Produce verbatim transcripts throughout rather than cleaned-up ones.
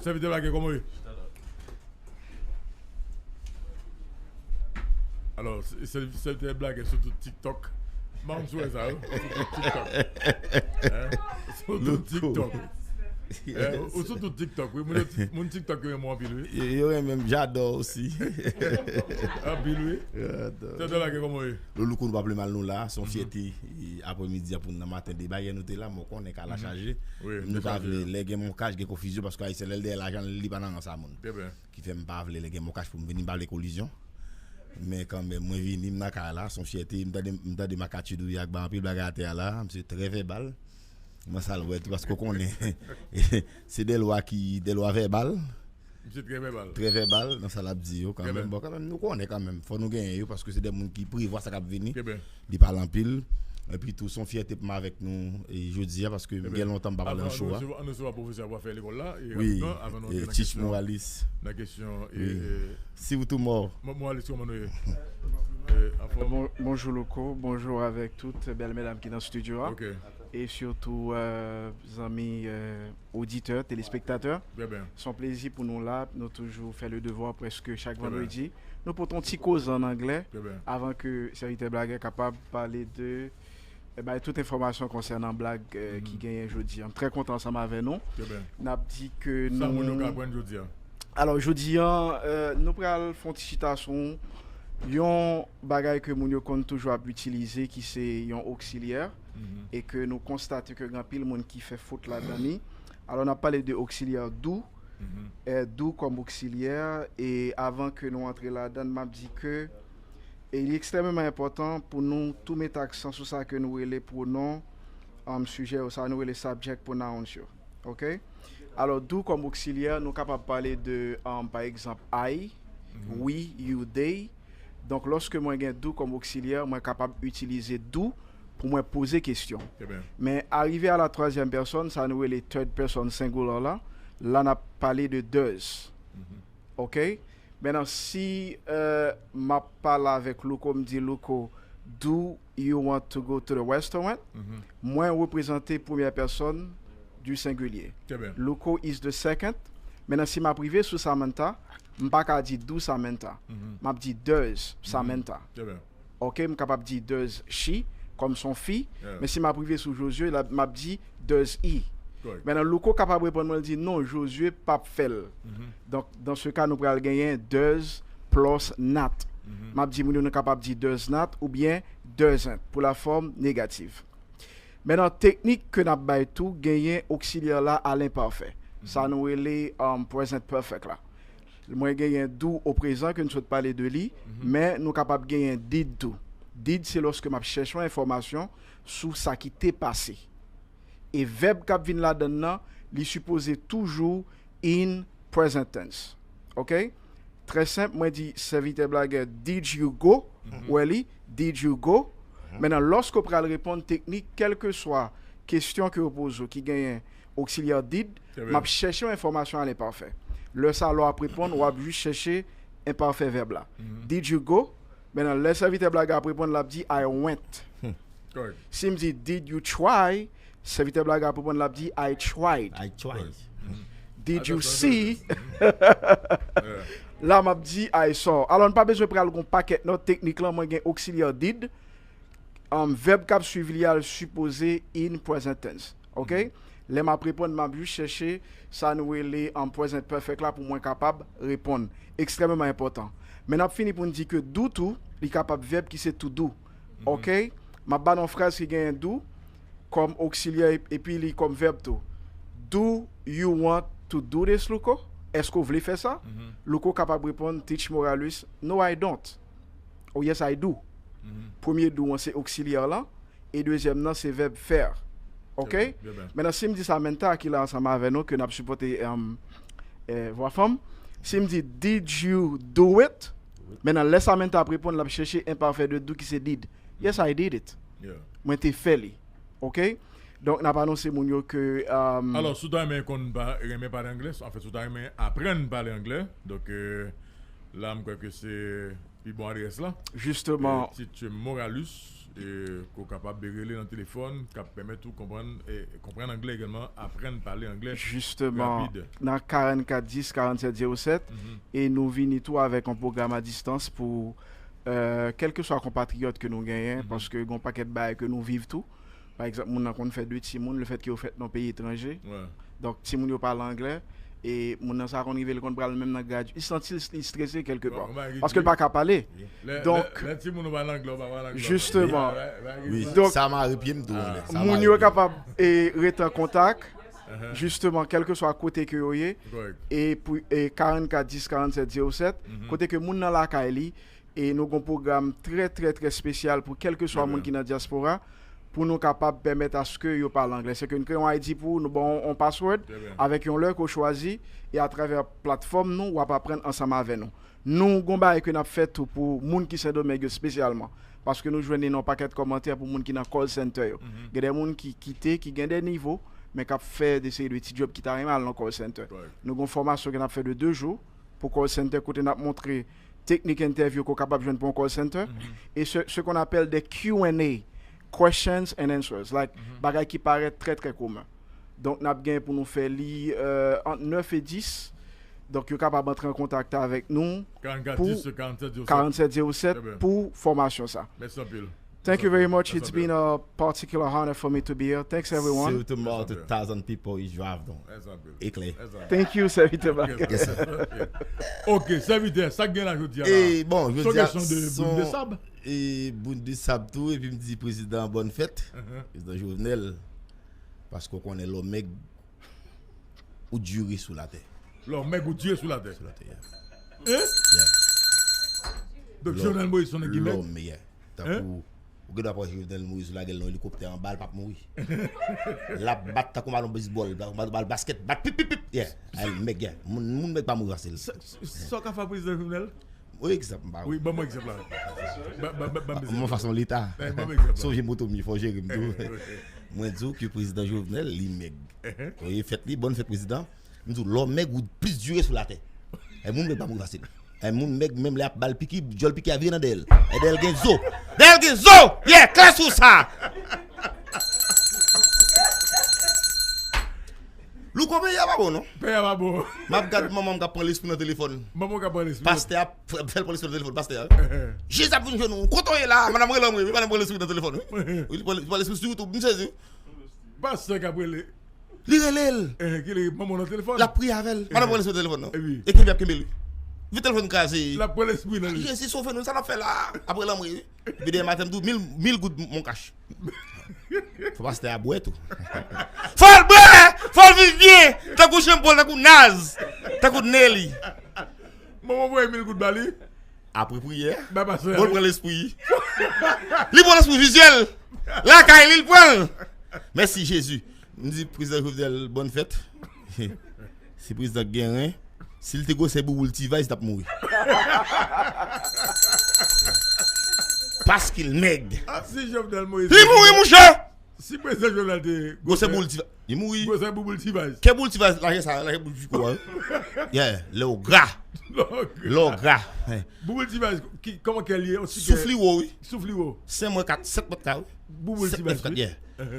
Sèvitè Blagè, kòman w ye? Alò, sèvitè Blagè sou tout TikTok. M pa konn si w wè sa, wi. Sou tout TikTok. Hein? Sou tout TikTok. Hein? Ou sou tout TikTok, wi. Moun, moun TikTok yo renmen w anpil, wi. Yo, yo renmen m, j'adore aussi. Anpil, wi. Sèvitè Blagè, kòman w ye? Loulou, kou nou pa ple mal, nou la. Se yon fyète. Aprèmidi a pou n nan maten, de bagay nou te la, men w konnen kay la chaje. Nou pa vle, lè gen mokaj, gen konfizyon, paske Ayisyen, lè l dèyè lajan l, li pa nan rans a moun. Ki fè m pa vle, lè gen mokaj pou m vini, m pa vle kolizyon. Men kanmenm, mwen vini, m nan kay la, se yon fyète, m tande, m tande Makachou Douya k bay anpil bagay atè a la, misye trè vèbal. Mwen salye l tou, paske w konnen, se de lwa ki, de lwa vèbal. Misye trè vèbal. Trè vèbal nan sa l ap di yo, kanmenm. Bon, kanmenm, nou konnen kanmenm, fò nou genyen yo, paske se de moun ki prevwa sa k ap vini. Li pale anpil. Epi tou, se yon fyète pou m avèk nou, e, jodi a, paske m gen lontan m pa pale nan show a. Ann resevwa pwofesè a pou fè lekòl la, e rapidman, avan nou antre nan kesyon, nan kesyon, e, e, Moralis, kòman nou ye? E, anfòm? Bon, bonjou Louko, bonjou avèk tout bèl medam ki nan estidyo a. E sitou, e, zanmi, e, oditè, telespektatè. Se yon plezi pou nou la, nou toujou fè le devwa prèske chak vandredi. Nou pote yon ti koze ann anglè avan ke sèvitè Blagè kapab pale de, e, bay tout enfòmasyon konsènan blag, e, ki genyen jodi a. M trè kontan ansanm avè nou. N ap di ke nou... Sa moun yo ka aprann jodi a? Alò, jodi a, e, nou pral fè yon ti chita sou yon bagay ke moun yo konn toujou ap itilize, ki se yon oksilyè, e ke nou konstate ke gen anpil moun ki fè fot ladan li. Alò, n ap pale de oksilyè do, e, do kòm oksilyè, e avan ke nou antre ladan, m ap di ke, e, li ekstrèmeman enpòtan pou nou tou mete aksan sou sa ke nou rele pwonon, um, sijè yo, sa nou rele subject pronouns yo. Oke? Alò, do kòm oksilyè, nou kapab pale de, um, pa egzanp, I, we, you, they. Donk, lòske mwen gen do kòm oksilyè, mwen kapab itilize do pou mwen poze kesyon. Men, arive a la twazyèm pèsòn, sa nou rele third person singular la, la n ap pale de does. Oke? Mentnan, si, e, m ap pale avèk Louko, m di, Louko, do you want to go to the restaurant? Mwen reprezante premyè pèsòn du singulier. Louko is the second. Mentnan, si m ap rive sou Samantha, m pa ka di do Samantha. M ap di does Samantha. Oke, m kapab di does she, kòm se yon fi, men si m ap rive sou Josué, la, m ap di does he. Mentnan, Louko kapab reponn mwen, l di, non, Josué p ap fè l. Donk, dans ce cas, nou pral genyen does plus not. M ap di moun yo, nou kapab di does not oubyen doesn't pou la fòm negative. Mentnan, teknik ke n ap bay tou, genyen oksilyè la a lenpafè. Sa nou rele, um, present perfect la. Mwen genyen do o prezan ke n sot pale de li, men nou kapab genyen did tou. Did, se lòske m ap chèche yon enfòmasyon sou sa ki te pase. E vèb k ap vin ladan l nan, li sipoze toujou in present tense. Oke? Trè senp, mwen di, sèvitè Blagè, did you go? Ou wè li, did you go? Mentnan, lòske w pral reponn teknik, kèlkeswa kesyon ke yo poze w ki genyen oksilyè did, m ap chèche yon enfòmasyon a lenpafè. Lè sa a, lè w ap reponn, w ap jis chèche enpafè vèb la. Did you go? Mentnan, lè sèvitè Blagè ap reponn, l ap di, I went. Si m di, did you try? Sèvitè Blagè ap reponn, l ap di, I tried. I tried. Did you see? La, m ap di, I saw. Alò, n pa bezwen pral gon pakèt nòt teknik lan, mwen gen oksilyè did. Um, vèb k ap swiv li a, l sipoze in present tense. Oke? Lè m ap reponn, m ap jis chèche sa nou rele an present perfect la pou mwen kapab reponn. Ekstrèmeman enpòtan. Men n ap fini pou n di ke do tou, li kapab vèb ki se to do. Oke? M ap ba nou yon fraz ki genyen do kòm oksilyè ep-, epi li kòm vèb tou. Do you want to do this, Louko? Èske w vle fè sa? Louko kapab reponn, Teach Moralus, no, I don't. Oh, yes, I do. Premye do an se oksilyè lan, e dezyèm nan se vèb faire. Oke? Mentnan, si m di Samantha ki la ansanm avè nou, ke n ap sipòte, um, eh, vwa fanm, si m di, did you do it? Mentnan, lè Samantha ap reponn, l ap chèche enpafè de do ki se did. Yes, I did it. Mwen te fè li. Oke? Donk, n ap anonse moun yo ke, um, alò, si w ta renmen konn pa-, renmen pale anglè, anfèt, si w ta renmen aprann pale anglè, donk, eh, la, m kwè ke se pi bon adrès la. Jisteman. Eh, Teach Moralus, E ke w kapab rele nan telefòn, k ap pèmèt ou konprann, e, konprann anglè egalman, aprann pale anglè. Jisteman, rapid. Nan karannkat dis, karannsèt zewo sèt, e nou vini tou avèk yon pwogram a distans pou, e, kèlkeswa konpatriyòt ke nou genyen, paske gen yon pakèt bagay ke nou viv tou. Pa egzanp, moun nan konn fè de timoun, lefètke yo fèt nan peyi etranje. Donk, timoun yo pale anglè, e moun nan sa konn rive, li konn pral menm nan grad, li santi l, li strese kèlke pa. Paske l pa ka pale. Donk, lè timoun ou pale anglè, ou pa pale anglè. Jisteman. Donk, sa mare pye m tou anlè. Moun yo kapab, e, rete an kontak, jisteman, kèlkeswa kote ke yo ye, e pou, e karannkat dis, karannsèt zewo sèt, kote ke moun nan lakay li, e nou gen yon pwogram trè, trè, trè espesyal pou kèlkeswa moun ki nan dyaspora, pou nou kapab pèmèt aske yo pale anglè. Se ke nou kreye yon I D pou ou, nou ba w yon, yon password avèk yon lè ke w chwazi, e atravè platfòm nou, w ap aprann ansanm avè nou. Nou gen yon bagay ke n ap fè tou pou moun ki Sendomeng yo espesyalman, paske nou jwenn yon pakèt kòmantè pou moun ki nan call center yo. Gen de moun ki kite, ki gen de nivo, men k ap fè de seri de ti djòb ki ta renmen al nan call center. Nou gen yon fòmasyon ke n ap fè de de jou, pou call center, kote n ap montre teknik entèvyou ke w kapab jwenn pou yon call center. E ce, ce qu'on appelle des Q and A, questions and answers, like, bagay ki parèt trè, trè komen. Donk, n ap gen pou nou fè li, e, ant nèf e dis. Donk, yo kapab antre an kontak avèk nou pou karannsèt zewo sèt pou fòmasyon sa. Mèsi anpil. Thank you very much. It's been a particular honor for me to be here. Thanks, everyone. Sèvitè Marc, two thousand people is drive down. Eklè. Thank you, Sèvitè Marc. Ok, sèvitè, sa k gen la jodi a la? E bon, jodi a, kesyon de boun de sab. E boun de sab tou, epi m di prezidan bòn fèt, prezidan Jovenel, paske w konnen lè w mèg, ou dire sou latè. Lè w mèg, ou dire sou latè. Sou latè, yeah. Hein? Yeah. Donk, Jovenel Moïse, se yon nèg ki mèg? Lè w mèg, yeah. Tankou, ou gen dwa pran Jovenel Moïse, ou lage l nan elikoptè anba, l p ap mouri. L ap bat tankou balon bezbòl, tankou bal, bal baskèt, bat pip, pip, pip. Yeah. Ay, mèg, yeah. Moun, moun mèg pa mouri fasil. Sa, sa, sa w ka fè prezidan Jovenel? Wi, egzanp, m pa. Wi, ban mwen egzanp la. Ban, ban, ban, ban m egzanp. Mwen fason leta. Eh, ban m egzanp la. Sonje moto m ye, fò jere m tou. Eh, wi. Mwen di w ke prezidan Jovenel, li mèg. Wi, fèt li, bòn fèt prezidan. M di w, lè w mèg, ou plis dire sou latè. E moun mèg pa mouri fasil. E moun mèg, menm lè ap ba l piki, dyòl piki a vire nan dèyè l. E dèyè l gen zo. Dèyè l gen zo! Yeah, klè sou sa! Louko, peyi a pa bon, non. Peyi a pa bon. M ap gad manman m k ap pran lespri nan telefòn. Manman w k ap pran lespri. Pastè a fè l pran lespri nan telefòn, pastè a. Jezi ap vin jwenn ou. Kote w ye la? Madanm rele m, wi, madanm pran lespri nan telefòn, wi. Wi, li pran, li pran lespri sou YouTube, m sezi. Pastè k ap rele. Li rele l. Eh, ki li, manman nan telefòn? L ap priye avè l. Madanm pran lespri nan telefòn, non. E wi. E kenbe ap kenbe l. Vit telefòn kraze. L ap pran lespri nan li. Jezi sove nou, sa n ap fè la? Ap rele m, wi. Epi demen maten m di w, mil, mil goud mon kach. Fò pastè a bwè tou. Fò l bwè! Fò l viv byen! Tankou Jean Paul, tankou Naz, tankou Nelly. Manman voye mil goud ba li. Apre priyè, bon, l pran lespri. Li pran lespri vizyèl. Lakay li, l pran l. Mèsi, Jezi. M di prezidan Jovenel, bòn fèt. Se prezidan k gen ren. Si l te gwosè boubou l T-Vice, l t ap mouri. Paske l mèg. Ah, si Jovenel Moïse. Li mouri, mouche! Si prezidan Jovenel te gwosè boul T-Vice, li mouri. Gwosè boul T-Vice. Kè boul T-Vice, lajè sa, lajè boul Vico a, wi. Yeah, lè w gra. Lè w gra. Boul T-Vice, ki, kòman kè l ye? Souf li wo, wi. Souf li wo. Senk mwen kat, sèt mèt ka, wi. Boul T-Vice, wi.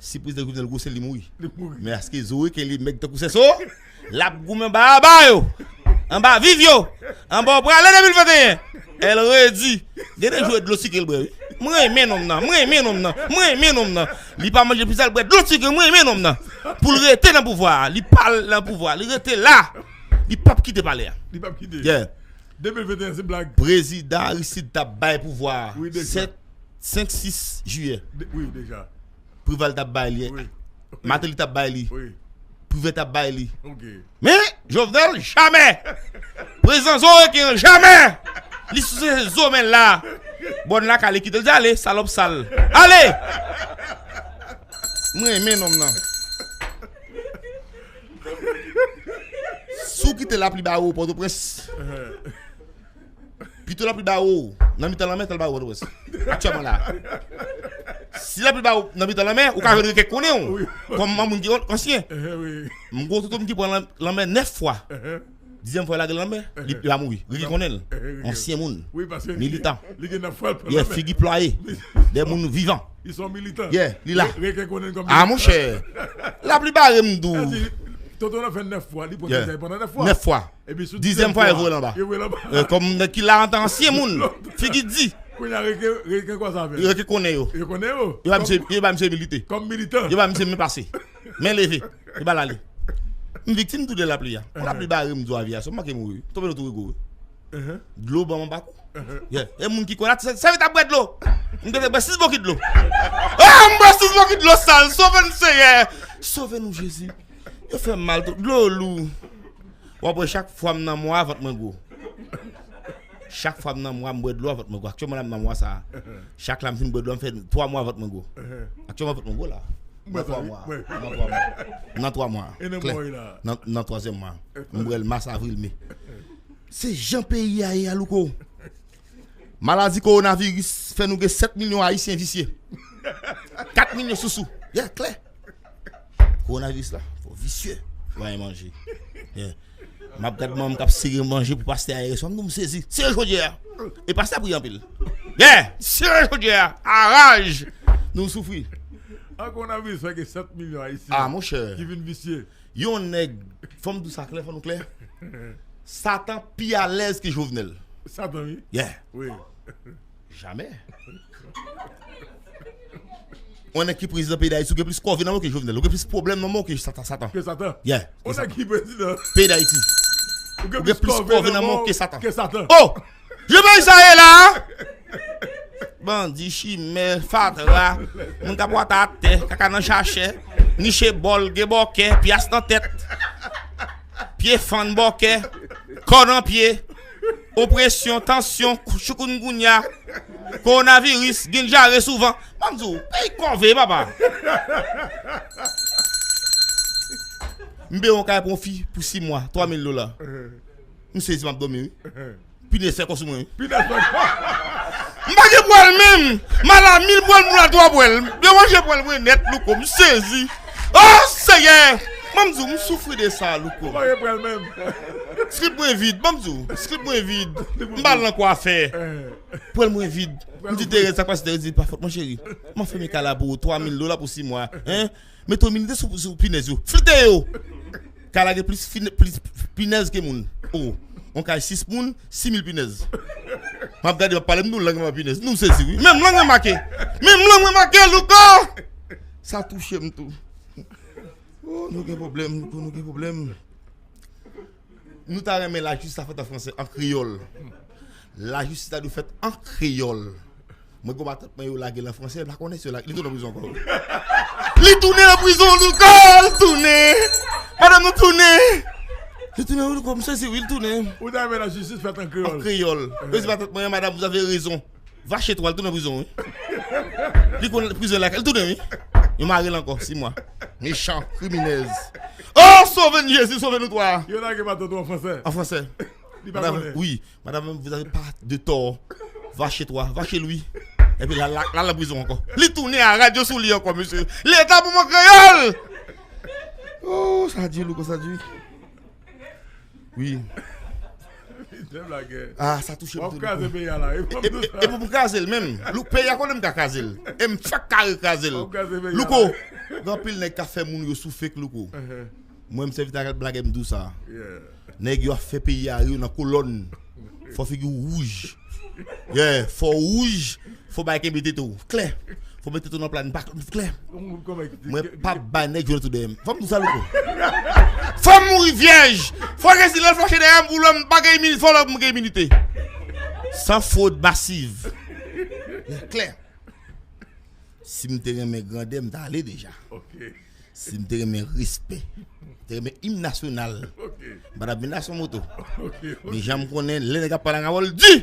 Si prezidan Jovenel gwosè, li mouri. Li mouri. Men aske zo wi, ke li mèg tankou sèso, l ap goumen anba aba yo, anba viv yo, anba w prale de mil venteyen. El redi. Gen de jou e dlo sike l bwè, wi. M renmen nonm nan, m renmen nonm nan, m renmen nonm nan. Li pa manje pizza, l bwè dlo sike, m renmen nonm nan. Pou l rete nan pouvwa a, li pa al nan pouvwa a, li rete la. Li p ap kite palè a. Li p ap kite. Yeah. De mil venteyen, se blag. Prezidan Aristide t ap bay pouvwa a. Wi, deja. Sèt, senk, sis jiyè. De, wi, deja. Preval t ap bay li. Wi. Martelly t ap bay li. Wi. Privè t ap bay li. Ok. Men, Jovenel, jamè! Prezidan zo reken an, jamè! Li souse zo men la. Bòn lakay li kite l di, ale, salòp sal. Ale! M renmen nonm nan. Si w kite lapli ba ou Pòtoprens, pito lapli ba ou nan mitan lanmè, t al ba ou Pòtoprens. Aktyèlman la. Si lapli ba ou nan mitan lanmè, ou ka jwenn reken k konnen w. Wi. Kòm moun ki ansyen. Wi. M gwo toutou m ki pran lan-, lanmè nèf fwa. Dizyèm fwa lage l nan mè, li pa mouri. Reken konnen l. Ansyen moun. Militan. Yeah, figi plwaye. De moun vivan. Yeah, li la. Ah, monchè. Lapli bare m di w. Toto nan fè nèf fwa, li pran Yeah. Nèf fwa. Dizyèm fwa, yo voye l anba. Kòm nèg ki la antan ansyen moun. Figi di. Reken konnen yo. Yo ba misye milite. Yo ba misye men pase. Men leve. Yo ba l ale. M viktim tou de lapli a. Lapli bare m di w avyasyon, m manke mouri. Tonbe nan tou rigo. Dlo ban m anba kou. Yeah. E moun ki kwè la, sèvi t ap bwè dlo. M te bwè sis bokit dlo. Ah, m bwè sis bokit dlo sal. Sove n, Seyè. Sove nou, Jezi. Yo fè m mal tou. Dlo lou. W ap wè chak fwa m nan mwa, vant mwen gwo. Chak fwa m nan mwa, m bwè dlo a, vant mwen gwo. Aktyèlman la, m nan mwa sa a. Chak la, m fin bwè dlo a, m fè twa mwa, vant mwen gwo. Aktyèlman, vant mwen gwo la. Nan twa mwa. Nan twa mwa. Nan twa mwa. Klè. Nan, nan twazyèm mwa. M bwè l mas, avril, me. Se jan peyi a ye a, Louko. Maladi kowonaviris fè nou gen sèt milyon Ayisyen visye. Kat milyon sousou. Yeah, klè. Kowonaviris la, fò visye. Fò pa gen manje. Yeah. M ap gad manman m k ap sere manje pou pastè a yè swa. M di w m sezi. Sere chodyè a. E pastè a priye anpil. Yeah! Sere chodyè a. Araj! Nou soufri. An kowonaviris fè gen sèt milyon Ayisyen Ah, monchè. Ki vin visye. Yon nèg, fò m di w sa klè, fò nou klè. Satan pi alèz ke Jovenel. Satan, wi. Yeah. Wi. Jamè. Yon nèg ki prezidan peyi Dayiti, ou gen plis kòve nan men w ke Jovenel. Ou gen plis pwoblèm nan men w ke Satan. Satan. Ke Satan. Yeah. Yon nèg ki prezidan peyi Dayiti. Ou gen plis kòve nan men w ke Satan. Ke Satan. Oh! Jan peyi sa ye la! Bandi, chimè, fatra, moun k ap wata atè, kaka nan chachè, niche bòl, gen bòkè, pyas nan tèt, pye fann bòkè, kò nan pye, opresyon, tansyon, choukounngounya, kowonaviris, gin jare souvan. Ban m di w, peyi kòve, papa. M peye yon kay pou yon fi pou sis mwa, twa mil dola. M sezi, m ap dòmi, wi. Pinèz fè kò sou mwen, wi. Pinèz fè kò. M pa gen pwèl menm. M al a mil pwèl, m al twa pwèl. M deranje pwèl mwen nèt, Louko. M sezi. Oh, Seyè! Ban m di w, m soufri de sa, Louko. M pa gen pwèl menm. Slip mwen vid, ban m di w. Slip mwen vid. M pa al nan kwafè. Pwèl mwen vid. M di Terèz, sa k pase, Terèz di, pa fòt mwen, cheri. M ap fèmen kay la pou ou, twa mil dola pou sis mwa. Hein? Mete w milite sou, sou pinèz yo. Flite yo! Kay la gen plis, plis pinèz ke moun. Oh, yon kay sis moun, sis mil pinèz. M ap gade, m ap pale, m di w lang mwen pinèz. Nou sezi, wi. Menm lang mwen make. Menm lang mwen make, Louko! Sa touche m tou. Oh, nou gen pwoblèm, Louko, nou gen pwoblèm. Nou ta renmen lajistis ta fèt an fransè, an kreyòl. Lajistis ta dwe fèt an kreyòl. Mwen gen matant mwen yo lage l an fransè, m pa konnen si yo lage, li tounen prizon ankò. Li tounen nan prizon, Louko, li tounen. Madanm nou tounen. Li tounen, Louko, m sezi, wi, li tounen. Ou ta renmen lajistis fèt an kreyòl? An kreyòl. Yo di matant mwen, madame, vous avez raison. Va chez toi, li tounen prizon, wi. Li konn prizon lakay, li tounen, wi. Yo mare l ankò, sis mwa. Mechan, kriminèz. Oh, sove n, Jezi, sove nou twa. Yo lage matant ou an fransè? An fransè. Li pa konnen. Wi, madame, vous avez pas de tort. Va chez toi, va chez lui. Epi la, la, la, la prizon ankò. Li tounen a radyo sou li ankò, mesye. Leta pou mwen kreyòl! Oh, sa di, Louko, sa di. Wi. Ah, sa touche m tou, Louko. E pou m kraze l menm. Louko, peyi a konnen m ka kraze l. E m fèk ka rekraze l. Louko, gen anpil nèg ka fè moun yo soufri, Louko. Mwen, m sèvi ta blage m di w sa. Nèg yo ap fè peyi a rive nan kolòn. Fò figi w wouj. Yeah, fò w wouj. Fò bagay kenbe tete w. Klè. Fò mete tete w nan pla, n pa klè. Mwen p ap bay nèg jwenn tou dèyè m. Fò m di w sa, Louko. Fò m mouri vyèj. Fò gen si lè l flache dèyè m pou lè m pa gen imini-, fò lè m gen iminite. San fwod masiv. Yeah, klè. Si m te renmen grandè, m ta ale deja. Si m te renmen respè, m te renmen im nasyonal, m pa t ap vin la sou moto. Men jan m konnen, lè nèg ap pale an kreyòl di,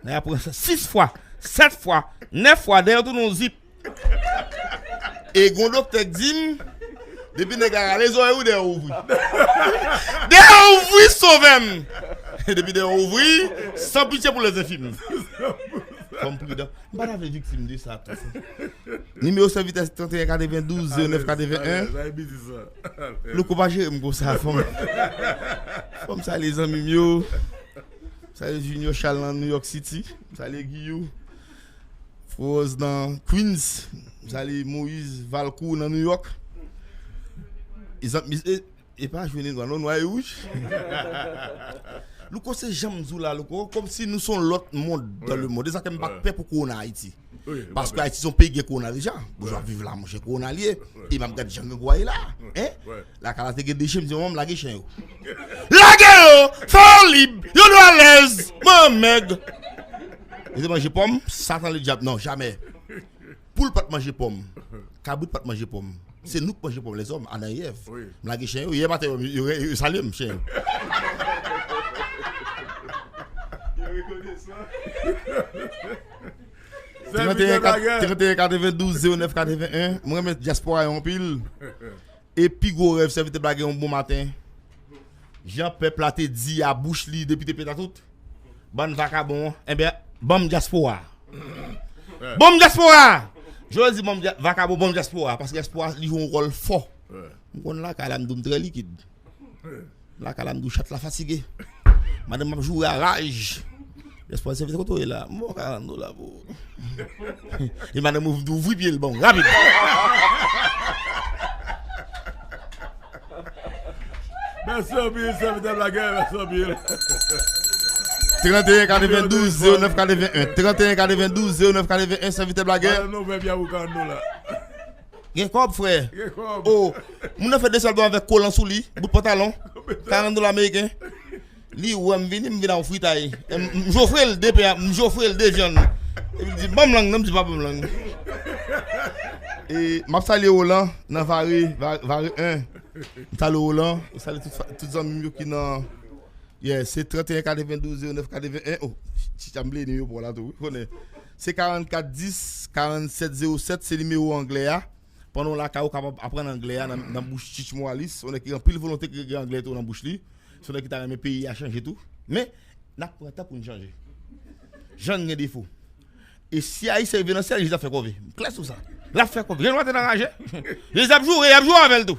nèg ap pran sa sis fwa, sèt fwa, nèf fwa, dèyè w tounen yon zip. E gon doktè k di m, depi nèg la rale zòrèy ou, dèyè w ouvri. Dèyè w ouvri, sovè m. Depi dèyè w ouvri, san pitye pou lèzenfim. Fò m pridan. M pa ta vle viktim de sa tou. Nimewo sèvitè trannteyen katrevendouz zewo nèf katreven en. Louko pa jere m konsa, fò m, fò m salye zanmi m yo. Salye Junior Charles nan New York City. M salye Giyou. Froz nan Queens. M salye Moïse Valcourt nan New York. E zanmi, e, e pa jwe ni nwa, non, nwa e wouj. Louko, se jan m di w la, Louko, kòmsi nou se yon lòt mond dan le mond. E sa ke m pa pè pou kowona Ayiti. Paske Ayiti se yon peyi gen kowona deja. Boujwa ap viv la, monchè, kowona li ye. E m ap gad jan grangou a ye la. Hein? Lakay la te gen de chen, m di, manman, lage chen yo. Lage yo! Fè yo lib! Yo dwe alèz! Manmèg! Yo te manje pòm, Satan le dyab. Non, jamè. Poul pa t manje pòm. Kabrit pa t manje pòm. Se nou k manje pòm, lèzòm, Adan e Èv. M lage chen yo, yè maten, yo, yo, yo salye m, chen yo. Yo rekonesan. Trannteyen katrevendouz zewo nèf katreven en. Mwen renmen dyaspora yo anpil. E pi gwo rèv sèvitè Blagè yon bon maten. Jan pèp la te di a bouch li depi te peta tout. Bann vakabon, enben, ban m dyaspora. Ban m dyaspora! Jodi, ban m dya-, vakabon, ban m dyaspora. Paske dyaspora, li jwe yon wòl fò. M konn lakay la, m di w m trè likid. Lakay la, m di w chat la fatige. Madanm ap joure a raj. Dyaspora, sèvitè, kote w ye la? M ba w karant dola pou ou. E madanm ou ouvri pye l ban w rapid. Mèsi anpil, sèvitè Blagè, mèsi anpil. Trannteyen katrevendouz zewo nèf katreven en. Trannteyen katrevendouz zewo nèf katreven en, sèvitè Blagè. Madanm nan ouvè pye a pou karant dola. Gen kòb, frè. Gen kòb. O, moun nan fè de sèl ban avèk kolan sou li, bout pantalon, karant dola ameriken. Li wè m vini, m vin a yon fritay. M, m jofre l de pen, m jofre l de vyann. Epi l di, ban m lang nan, m di, pa ban m lang. E, m ap salye Roland nan Vare, Va-, Vare en. M salye Roland, m salye tout fa-, tout zanmi m yo ki nan, yeah, se trannteyen katrevendouz zewo nèf katreven en. O, Tchitcha, m bliye nimewo pa w la tou, wi, konnen. Se karannkat dis, karannsèt zewo sèt, se nimewo anglè a. Pandan w lakay ou kapab aprann anglè a nan, nan bouch Tchitch Moralis, yon nèg ki gen anpil volonte ki gen anglè tou nan bouch li. Se yon nèg ki ta renmen peyi a chanje tou. Men, n ap pran tan pou n chanje. Jan n gen defo. E si Ayisyen rive nan syèl, Jezi ap fè kòve. M klè sou sa. L ap fè kòve. Jan nou pa t anraje. Jezi ap joure, y ap joure avè l tou.